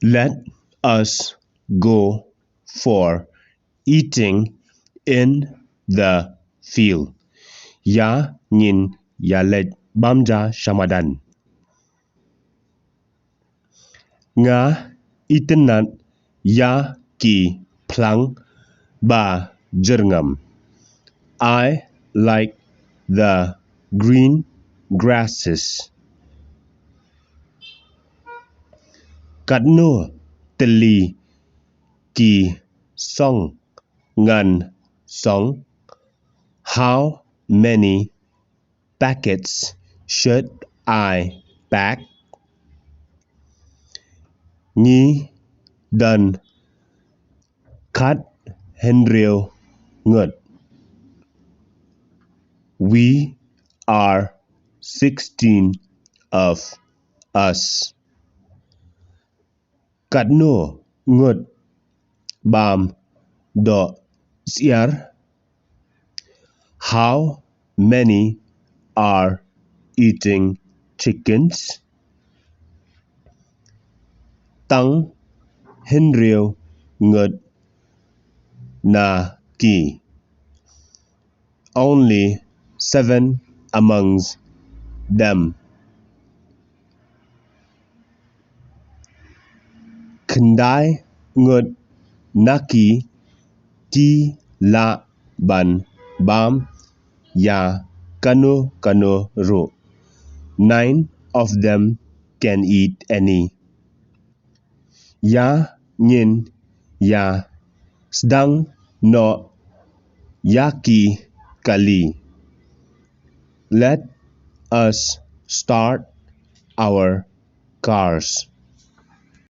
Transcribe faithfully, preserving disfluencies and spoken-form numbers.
Let us go for eating in the field. Ïa ngin ïa leit bam ja sha madan. Nga itynnad ïa ki phlang ba jyrngam. I like the green grasses. Katno tylli ki song ngan song? How many packets should I pack? Ngi don khathynriew ngut. We are sixteen of us. Katno ngut bam doh syiar? How many are eating chickens? Tang hynriew ngut na ki. Only seven amongst them. Khyndai ngut na ki ki lah ban bam ïa kano kano ruh. Nine of them can eat any. Ïa ngin ïa sdang noh ïa ki kali. Let us start our cars.